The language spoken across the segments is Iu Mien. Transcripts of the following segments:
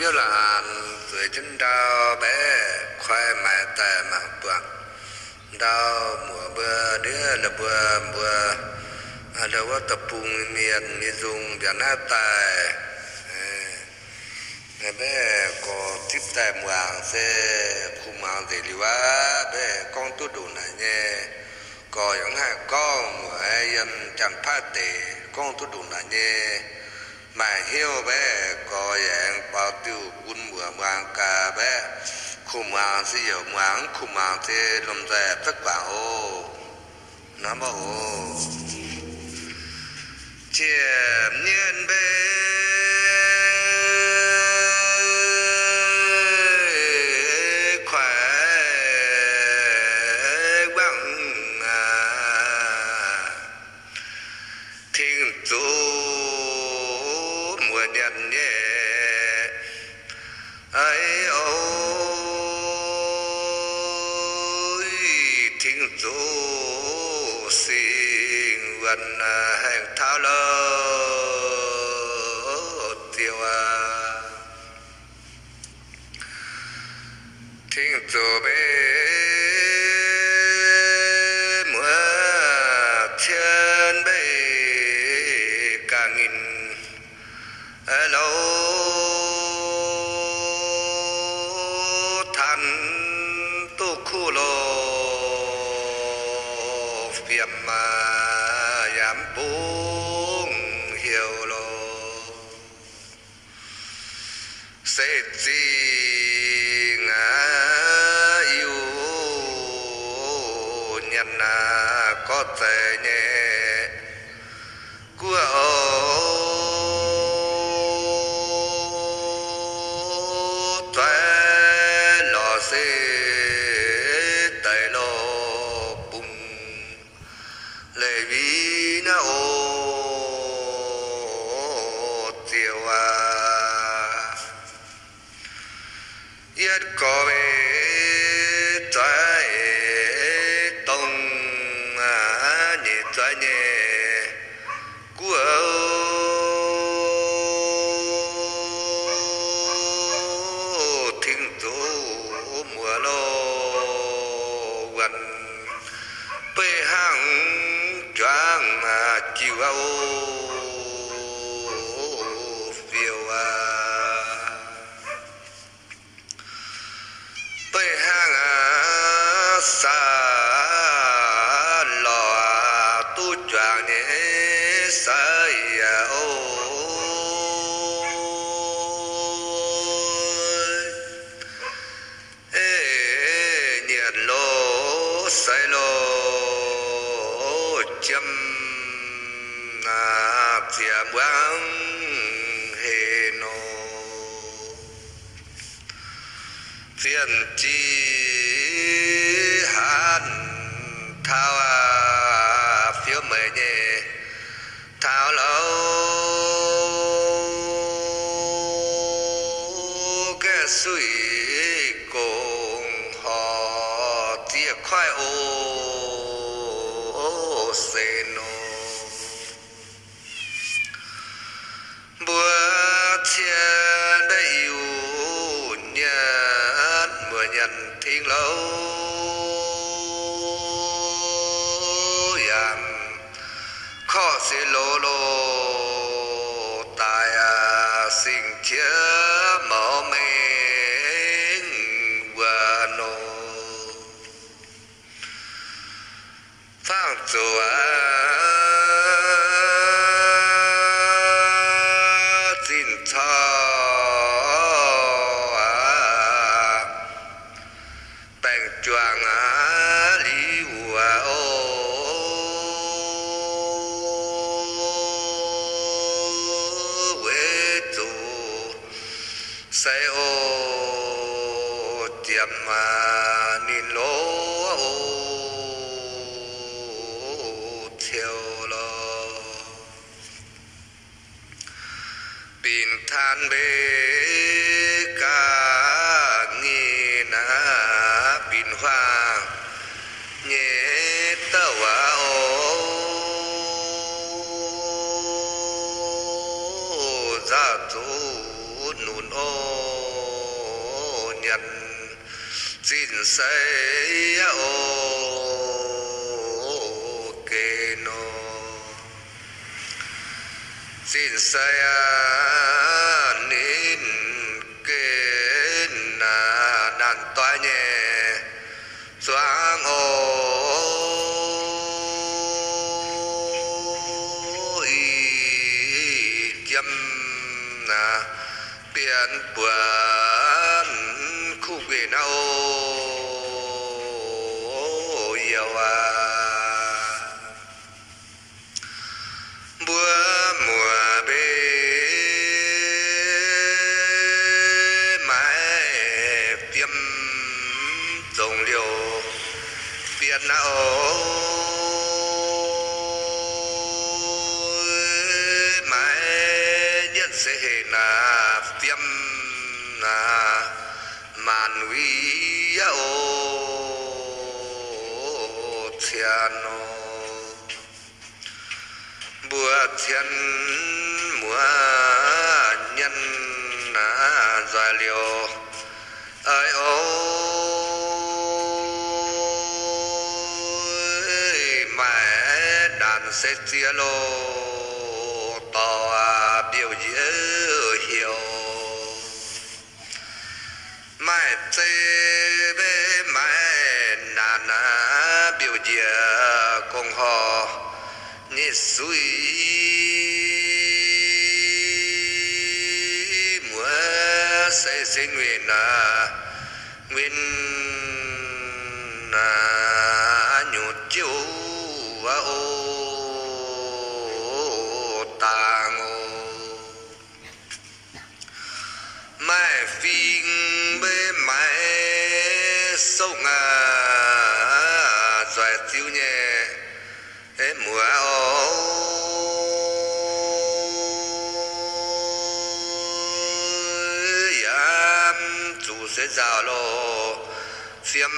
Biouv laanh zueiz jienv ndau mbaeqv kuaix maaiz daaih mangc buatc ndau muoc mbuo ndiev la'buo mbuo, ndau wuov deic-bung mienh mienh nzung mbiaauc naaiv daaih. Mbaeqv gorx zipv daaih muangx se kuh muangx nzengc liuz aqv. Mbaeqv gorngv duqv ndongc naaic nyei, gorx yaac mv haih gorngv, muoc yiem janx-paaiv deic gorngv duqv ndongc naaic nyei. Maaih hnyouv mbaeqv gorx yaac aengx baaux diuh bun muoc muangx gaax. Mbaeqv kuh muangx se yaac muangx, mv kuh muangx se lomh nzoih za'guangc oc. Hnamv oc. Ziepc nyeic mbeix kuaix guangc aac, tingx zuqc muoc nyanc nyei. Ov, tingx zuqc singx wuonh haengh taux louh ziouc aac, tingx zuqc mbeih muoz cien mbeih ga'nginh louh tanx duqv kuv loh, fiem yaac mv bungx heuc loh. Se zingh aqv, Iu Nyanc aac, gorx zeix nyei guoqv oc. Zueiz lorz se deix loh bungx leiz-wiv naaiv oc, ziouc aac. Yietv gorx weic zueiz dongh nyeic zueiz nyei guoqv, tingx zuqc muoc loh wuonh, beiv hnangv juangc jiuv aqv oc, fiouv aac. Beiv hnangv aqv, saax lorqc duqv juangc nyei seix aac oc. Nyienc loh seix loh jiem ziex muangx heh nor, zien jiex hanc taux fiouv meix nyei taux louh, gaeqv suiv gongc horc ziex koiv oc, se nor. Mbuo cien mbaeqv Iu Nyanc, muoc nyanc tingx louh yaac korqv se loz loz daaih aac, singx qiex maux mengh wuov nor. Fangx zuqc aqv, zinh corc aqv, baengc juangc aqv, liuz wuov oc, weic zuqc seix oc, ziepc maac ninh loz oc, ciouv lorh. Binc taanv mbeih ga'nginh aqv, binc huaang nyei douc aqv oc, nzauh zuqc nunc oc, nyanc zinh sei oc, geh nor. Zinh sei aac, ninh geh naanc doix nyei zuangx oc, i jiem bienx buonc kuv nquin naaiv oc, youh aac. Mbuo muoz mbev maaiz fiem zongx liouh bienx naaiv oc, maaiz yietv seix hec naaiv fiem naaiv maanc wiev oc, cien nor. Mbuo cien muoz nyien nzoih liouh, eix oc, maaih naanc se ziex loh dorh mbiouh njiec heuc. Maaih zei maiv maaih naanc mbiouh njiec gong horc nyei suiv, muoz se se nguin, nguin nyutc jiouv oc, dangh oc. Maaih fing maiv maaih sokv aac, nzoih ziux nyei muoz oc, yaac zuqc se nzaaux loh fiem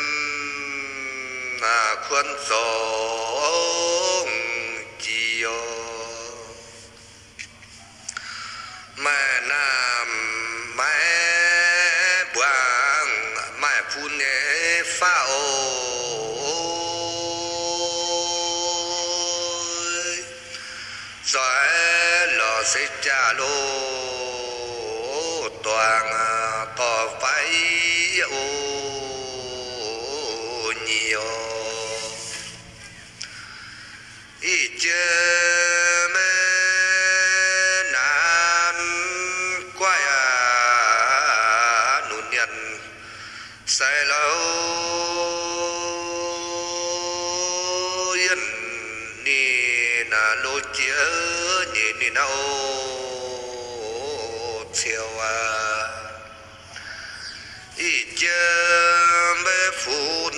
kuonx zorngh jiex oc. Maaih naamh maiv mbuangz, maaih fun nyei faqv oc, zoih lorz se jaax loh duangc dorh fai oc, nyic oc. Ih jiex maiv naanc guaaiv aac, nunc nyanc sai louh yienh ninh lo jiex nyeic ninh naaiv oc, ciouv aac. Ih jiex maiv fun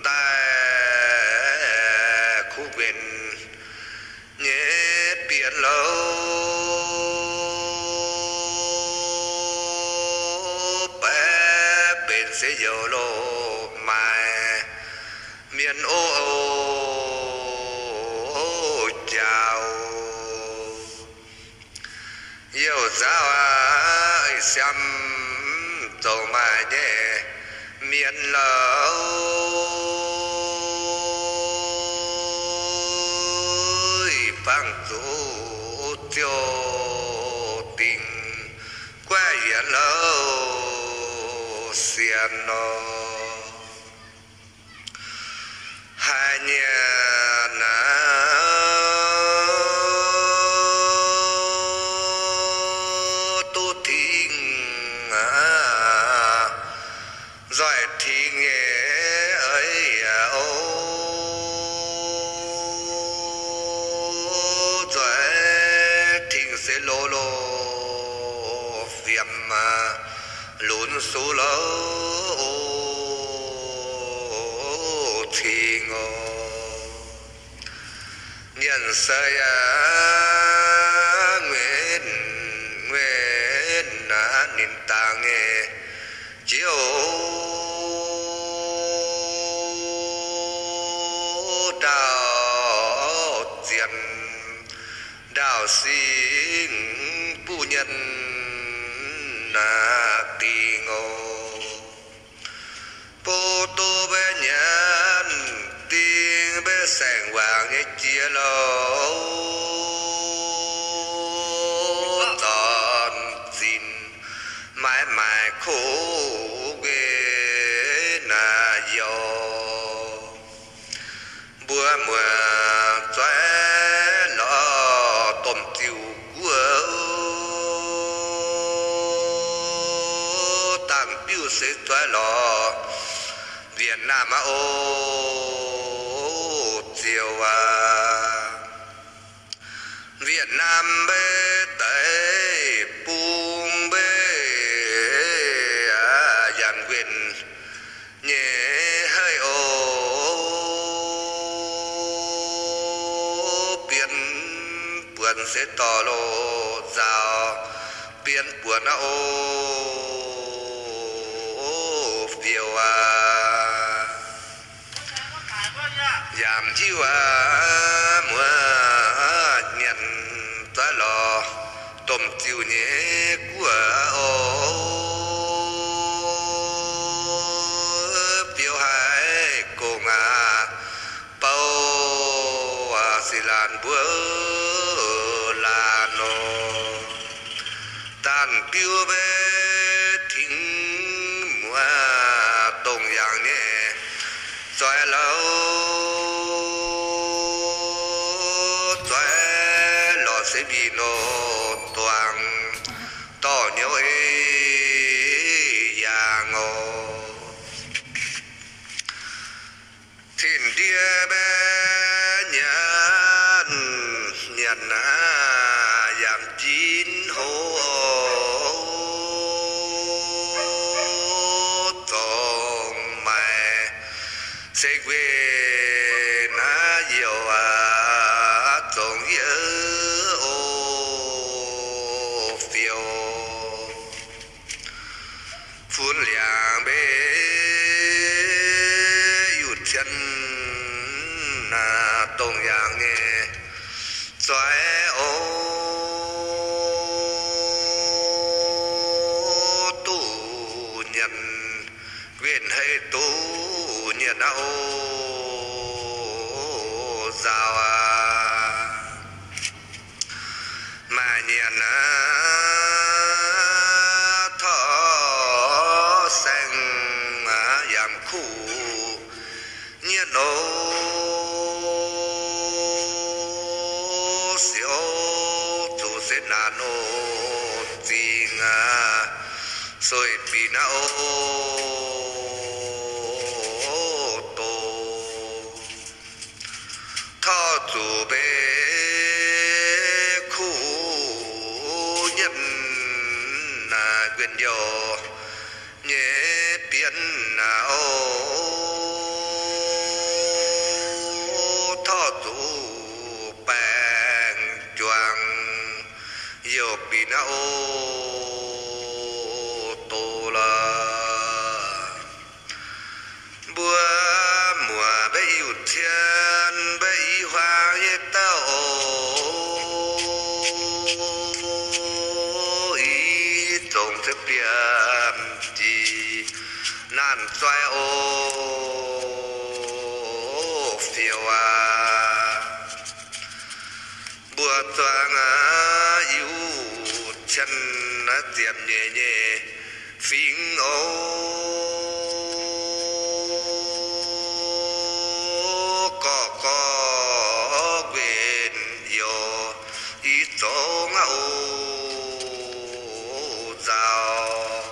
daaih kuv nquin nyei bienx louh, baeqv benx se youc loh maaih mienh oc, jaax youh nzaaux aac, siam zoux maaih nyei mienh louh, fangx zuqc ziouc dingc guaaiv yienx louh sienx nor. Haiz nyanc aac, duqv tingx aac, nzoih tingx nyei eix yaac oc, nzoih tingx se lo loh fiem aac, lunx suv louh oc, cingx oc. Nyanc se yaac nguenx, nguenx aac, ninh dangx nyei jiex oc, ndaauh zienx ndaauh singx buv nyanc dingh oc. Bou duqv mbuo nyanc dingh mbuo saeng-wangc nyei jiex louc, zornc zinh maaiz maaic kuv nquin naaic youh. Mbuo muoz-doic lorz domh ziuh guoqv, dangh biuv se doic lorz Việt Nam aqv oc, ziouc aac. Việt Nam mbuo deix bung mbuo yangh nquin nyei haic oc. Bienx buonc se dorh loz-nzaaux bienx buonc aqv oc, fiouv aac. Yaac hiuv aac, muoz nyanc doic lorz domh ziuh nyei guoqv oc. Biouv haiz gong aac, bou aac, se laanh mbuo laanh nor. Dangh biuv mbuo tingx muoz dongh yaangh nyei zoih louc, zoih lorz se mbic nor duangx dorh nyouv ei yaangh oc. Tin-ndiev mbuo nyanc, nyanc aac, yaac mv jinx hlo oc. Zorngx maaic se nquin naaiv youh aac, zorngx yie oc, fiouv. Funx liangx mbuo Iu-Cien naaic dongh yaangh nyei zoih oc, duqv nyanc, nquin hei duqv nyanc aqv oc, nzaaux aac. Maaih nyanc aac, torqv saeng aac, yaac kuv nyanc oc, siouc zuqc se naanc oc, zingh aac, sueih binc aqv oc, doz. Torqv zuqc mbuo kuv nyanc naaic nquin youh nyei bienx naaic oc. Torqv zuqc baengc juangc youh binc aqv oc, doz lorqc. Mbuo muoc mbuo Iu-Cien mbuo i huaang nyei dauh oc, i zongc se biamv jiex naanc zoih oc, fiouv aac. Mbuo zuangx aac, Iu-Cien naaiv ziepc nyeic nyei fingx oc, gorqv-gorqv nquin youh i zongx aqv oc, nzaaux.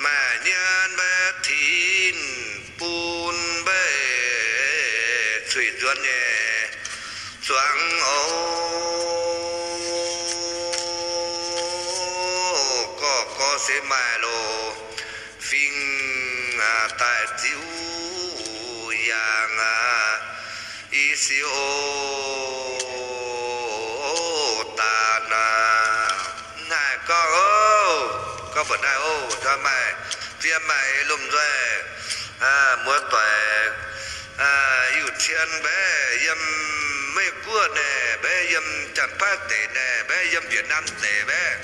Maaih nyanc mbuo tin-bun mbuo cuix nzuonx nyei zuangx oc, gorqv-gorqv se maaih loz fingx daaih ziux yaangh aac, i siou oc, daanh aac. Naaiv gorngv oc, gorngv mbuox naaiv oc, maaih fiem maaih lomh nzoih muoz-doic Iu-Cien mbaeqv yiem Meiv Guoqv naaic, mbaeqv yiem Janx-Paaiv deic naaic, mbaeqv yiem Việt Nam deic mbaeqv,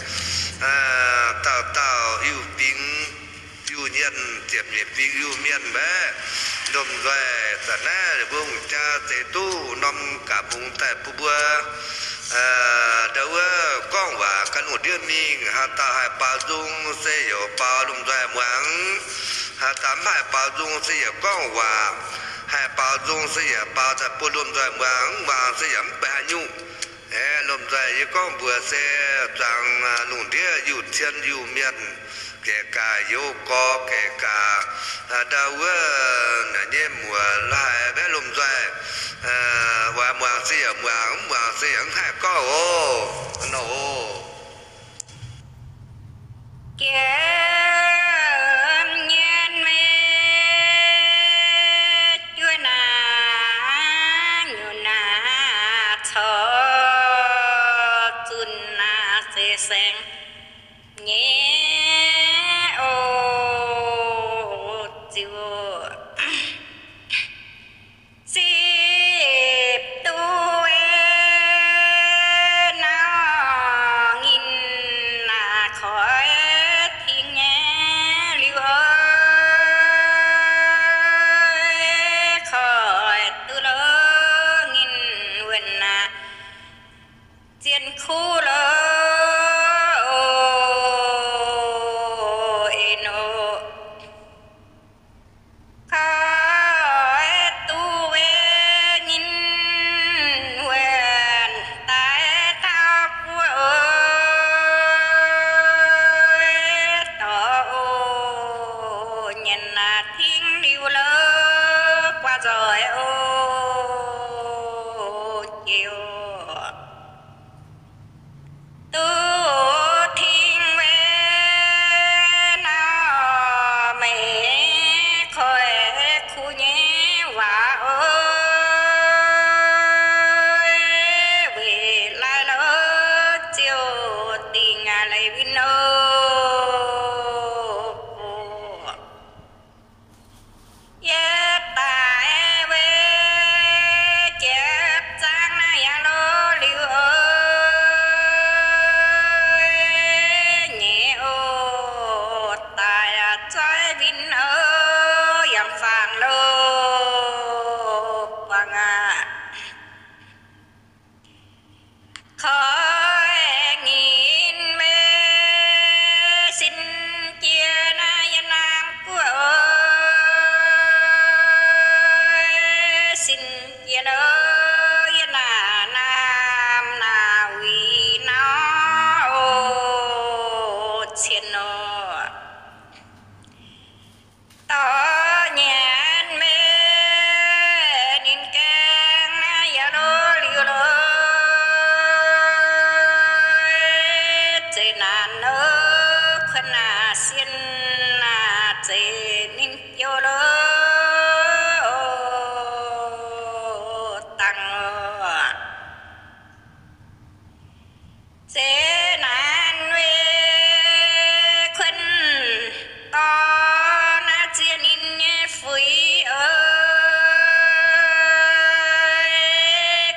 Dauh dauh Iu-Bingx, Iu-Mienh, ziepc nyeic fingx Iu-Mienh mbaeqv lomh nzoih. Za'naaiv mbuo hungh jaa zeix duqv norm ga'bungx daaih bun mbuo ndau wuov gorngv waac gan lungh ndiev mingh. Haaix dauh haih baaux nzung se yaac baaux lomh nzoih muangx. Haaix dauh mv haih baaux nzung se yaac gorngv waac. Haih baaux nzung se yaac baaux daaih bun lomh nzoih muangx. Mv muangx se yaac mv baac haaix nyungc. Aeqv, lomh nzoih yie gorngv mbuox se zuangx lungh ndiev Iu-Cien Iu-Mienh, gaeqv gaax youz gorx, gaeqv gaax ndau wuov naaic nyei muoc laaix mbaeqv lomh nzoih, oix muangx se yaac muangx, mv muangx se yaac mv haih gorngv oc. Nor oc. Jiem nyien maiv juov naaic, nyutc naaic, corc zunh naaic, se saeng nyei oc. Ziouc zipv duqv wuov nauc nginh naaic, koiv tingx nyei liuz oc, koiv duqv lorz nginh wuonh naaic, zien kuv lorz oc, en oc. Koiv duqv wuov nginh wuonh daaih taux guoqv oc, dorh oc, nyanc naaic tingx liuz lorz guaax nzoih oc, jiex oc. Duqv tingx wuov nauc maiv koiv kuv nyei waac oc, weic laaix lorz ziouc dingc aac leiz win oc. Yie daaih wuov jiepv zaangv naaiv yaac lorz liuz oc, nyei oc, daaih zoih win oc, yaac fangx loh buangh aqv. Koiv nyinc maiv sin jiex naaiv yie naamh guoqv oc, sin jiex loh yie naaic naamh naaic wuic nor oc, cien oc. Dorh nyanc maiv ninh gaengh naaiv yaac lorz liuz loh, zeiz naanc loh kuonx naaic sienh naaic zeiz ninh jouh loh dangh oc. Zeiz naanc weic kuonx dorh naaiv ziex ninh nyei fuix oc,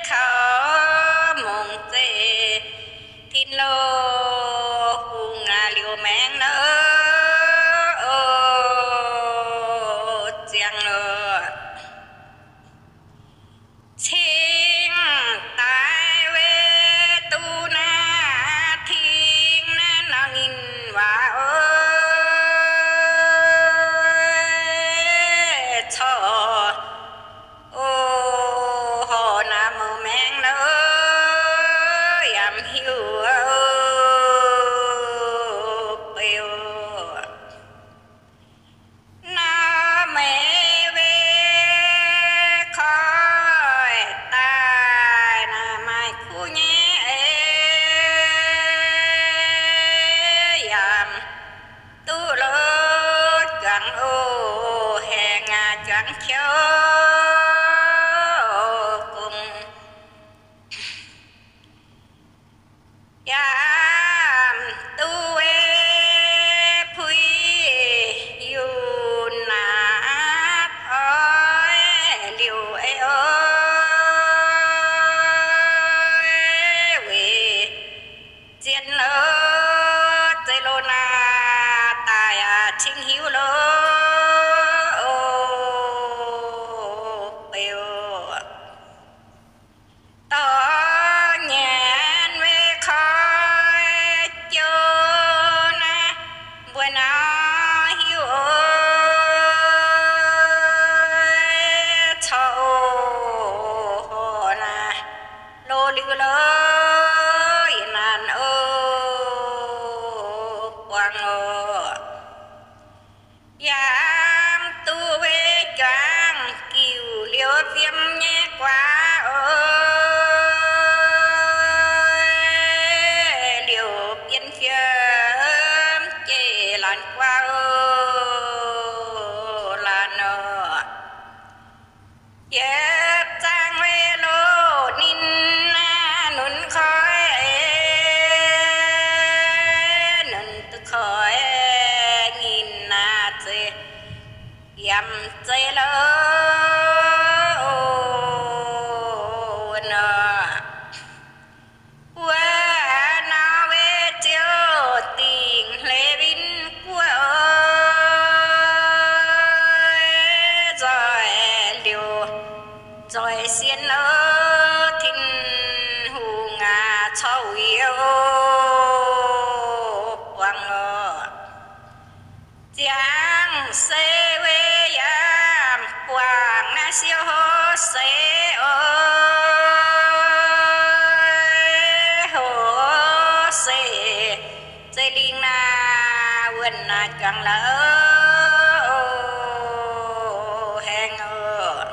kaux mungz zeiv tin-loh hungh aac liouc maengx loh oc, ziangh oc. Cingx daaih weic duqv naaiv tingx naaiv nor ninh waac oc, corc oc, horc naaiv mouc maengx loh yaac mv hiuv oc, beu oc. Nor maiv weic koiv daaih naaic maaih kuv nyei eix, yaac duqv loh juangc oc, haengh aqv juangc qiouv gong. Yaac duqv puix yunh naaiv oix liouc ei oc, weic zien loh yaac zeiz lorqc nor. Wuov nor weic Ziouv dingc hleix win guoqv oc, nzoih liouc nzoih sien oc, Tin-Hungh aac, corc uix oc, buangh oc. Ziangh se weic yaac buangh naaiv siouc Hosea oc. Hosea zeiv lingh naaiv wuonh naaiv juangc la'haengx oc.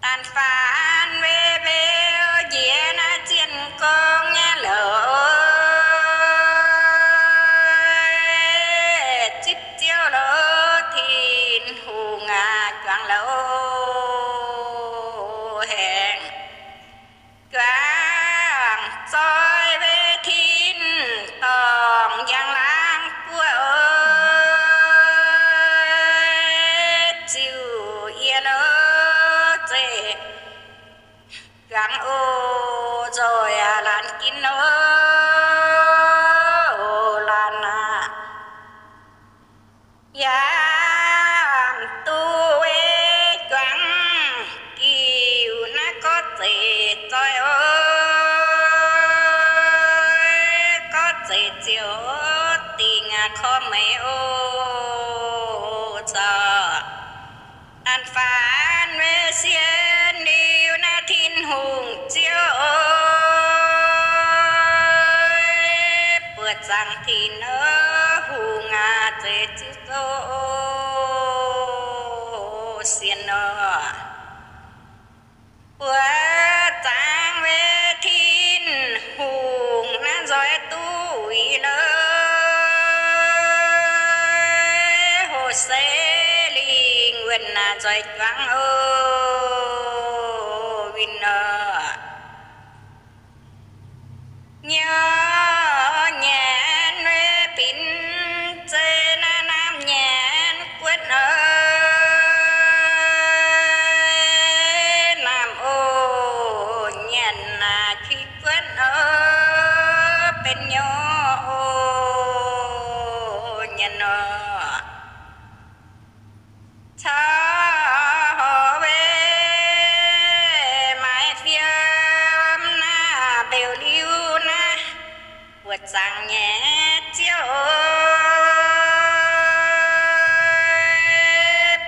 Da'faanh weic mbeu njiec naaiv zienh gorngv nyei louc, zipv Ziouv lorqc, Tin-Hungh aac, juangc la'haengx. Juangc zoih weic tin-dorngh njang-laangc guoqv oc, ziux yie lorqc, zeiv juangc oc, nzoih aac laanh ginv oc, laanh aac. Yaac duqv weic juangc giux naaiv gorngv zeiz zoih oc, gorngv zeiz ziouc dingc aqv korv-meix oc, zoih. Da'faanh weic sienx liuz naaiv Tin-Hungh Ziouv oc, buoqc zaangc Tin-Hungh aac, zeiz Ziouv Ziouv oc, sienx oc. Buoqc zaangc weic Tin-Hungh naaiv nzoih duqv uix lorqc, Hosea lingh wuonh naaiv nzoih juangc oc, winh oc. Nyorx nyanc weic binc zeiv naaiv naamh nyanc guotv oc, naamh oc nyanc naaic qiex guotv oc, benx nyorx oc nyanc oc. Corc horc weic maaiz fiem naaiv mbeux liuz naaiv, buoqc zaangc nyei Ziouv oc,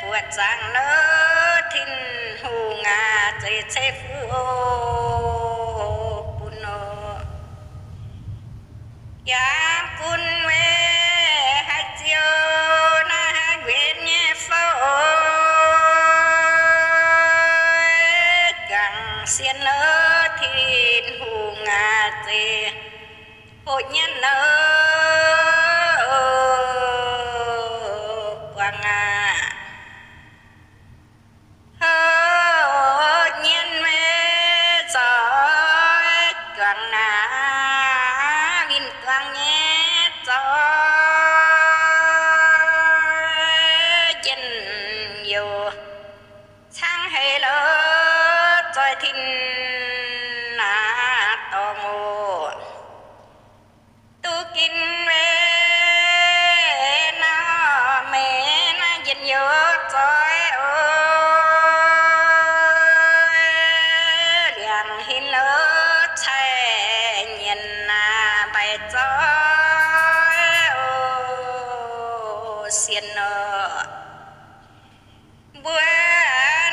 buoqc zaangc lorqc, Tin-Hungh aac, zeiz ceix fuqv oc, bun oc. Yaac gunv weic haaix ziouc naaiv haaix nquenc nyei fouv oc, juangc sienx lorqc, Tin-Hungh aac, zeiz hoqc nyanc lorqc, buangh aac. Hoqc nyanc weic zoih juangc naaiv winh duangv nyei zoih, njien-youh cangv haic lorqc, zoih tin-dorngh oc. Duqv ginv weic nor, meih naaiv njien-youh zoih oc, liangc hinc lorqc, cai nyienz naaic mbaih zoih oc, sienx oc. Mbuo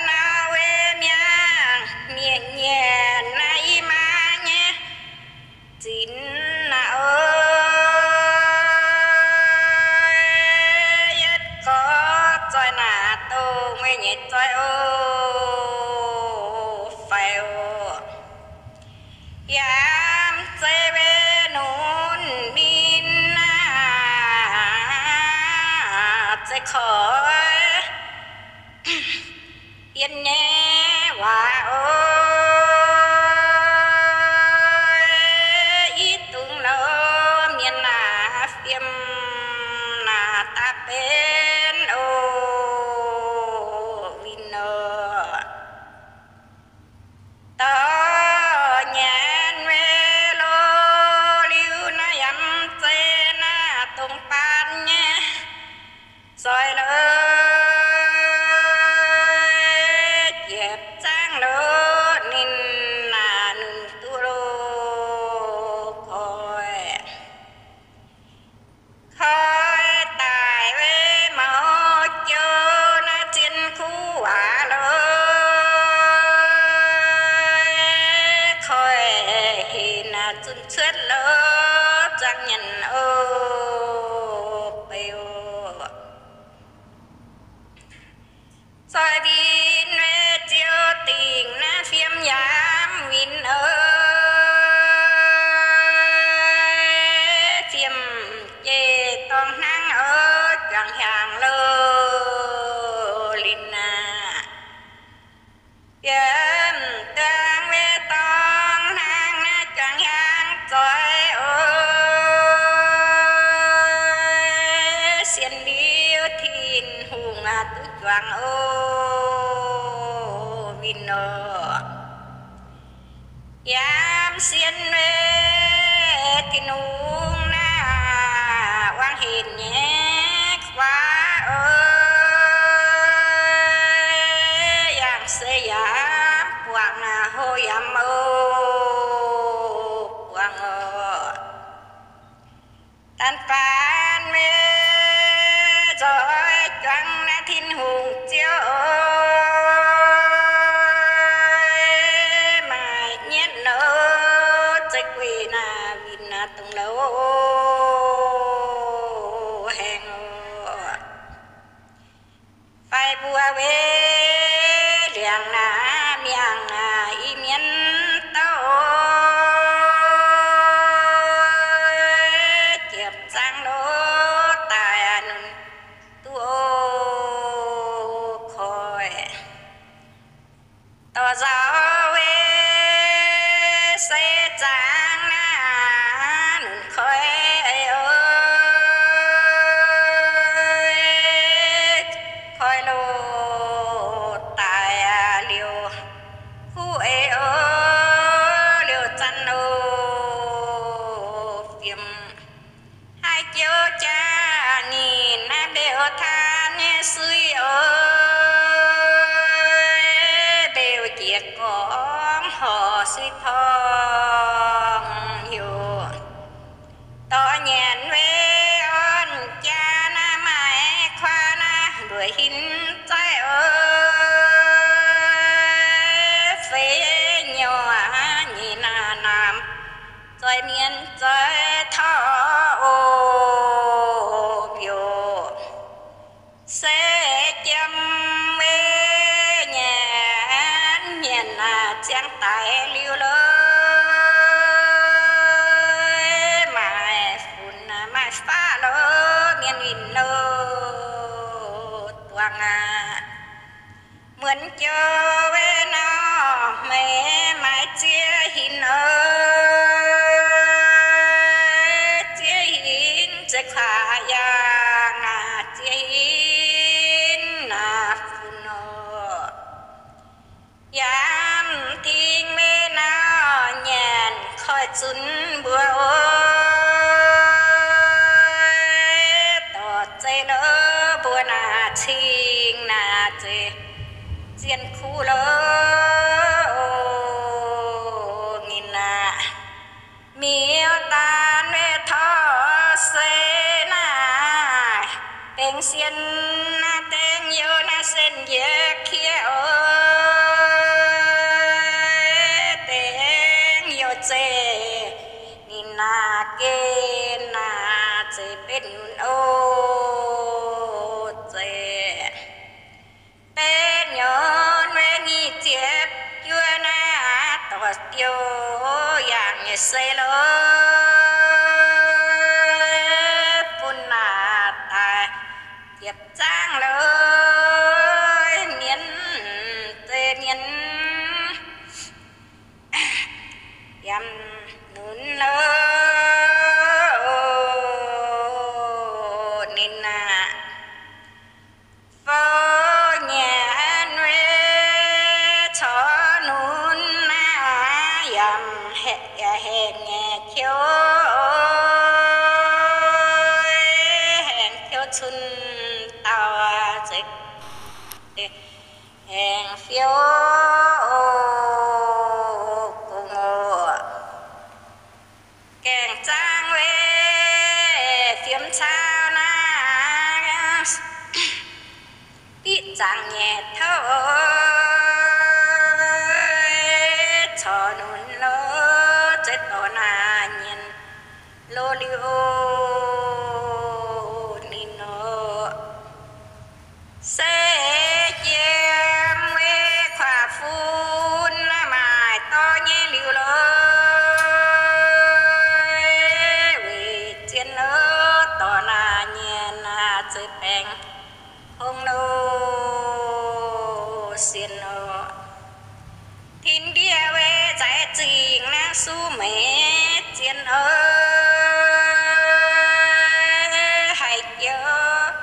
nor weic miangh mienh nyienz naaiv i maa nyei zinx naaic oc, yietv gorx zoih naaic dongh weic nyei zoih oc, faix oc. Yaac mv zeiz weic nunc min aac, zeiz koiv bienh nyei waac oc. Yie dungx lorz mienh naaic fiem naaic daaih benx oc. Daan baan mei nzoih juangc naaiv Tin-Hungh Ziouv, maaih nyienv nouh zeiv guei naaiv winh naaiv dongh louh haengh oc. Fai mbuo weic liangx naaiv miangh naaiv Iu-Mienh douc, jiepv zaangv loz daaih nunc duqv koi. Dorh nzaaux weic seix zaangv naaiv nunc koi oc, koi loz daaih liouh kuv eix oc, liouh zanc oc, fiem haih jouv jaa ninh naaiv mbeux taan nyei suiv oc, mbeux jiex gorngv horc suiv torngv heuc. Dorh nyanc weic orn jaa naaiv maaih kuaav naaiv nduoqc hinv zaaiv oc, feix nyouh nyei naaiv naamh zoih mienh zoih torv oc, mbiouh se jiem weic nyanc nyanc naaiv ziangh daaih liuz loh, maaih funx maaih faqv loh, mienh winh loh, duangh aqv. Muonz joux weic nor, meih maaih ziex hinc oc, ziex hinc zeiv kuaaiv yangh aqv, ziex hinc naaiv funx oc. Yaac mv tingx weic nor, nyanc koiv zunc mbuo oc, dorh zeiv loh mbuo naaiv cingx naaiv zeiv zien kuv loh, ninh naaiv miuc daan weic torv se naaiv bengx sien naaiv dengh youh naaiv sen njiec kiev oc, dengh youh zeiv ninh naaiv gen naaiv zeiv betv nyunc oc, zeiv betv nyunc weic nyic ziepc juov naaiv dorh diuh yangh nyei se loh, bun naaiv daaih ziepc zaangv loh, mienh zeiv mienh yaac nunc loh, ninh naaiv fou nyanc weic corc nunc naaiv yaac haengh nyei qiu, haengh qiu cun dauh zeiv, haengh fiou gong oc. Gaengh zaangv weic fiem cau naaiv, biqv zaangc nyei touv, corc nunc loh, zeiv dorh naaiv nyienx loh liuz ninh nor. Se jiem weic kuaaiv fun naaiv maaih dorh nyei liuz loh, weic zien loh, dorh naaiv nyienx naaiv zeiv baengh hong loh, sien loh. Tin-ndiev weic nzaix zingh naaiv suv meix zien oc, haih joux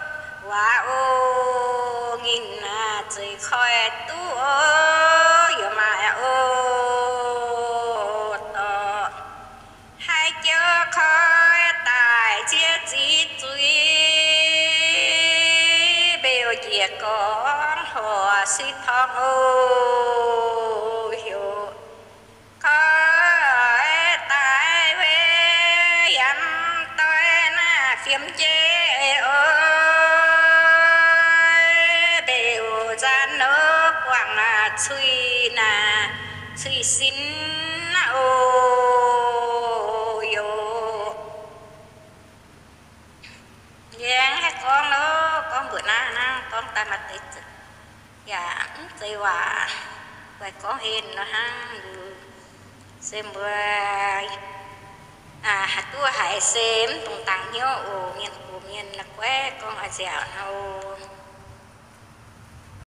waac oc, ninh naaiv zeiv koiv duqv oc, yaac maaih oc dorh. Haih joux koiv daaih ziex ziqc zuiz, mbeux njiec gorngv horc suiv torngv oc, heuc koiv daaih weic yaac mv doix naaiv cui naaic, cui sin naaic oc. Yoc, yie haih gorngv lorqc, gorngv mbuoqc naaiv hnangv, gorngv daaih maaih deix yaac mv zeiz waac, weic gorngv hlen nor hnangv. Se mbuo haih duqv haiz se mv dungx dangx hnyouv oc. Mienh gox mienh la'guaih gorngv oix nziaauc nor.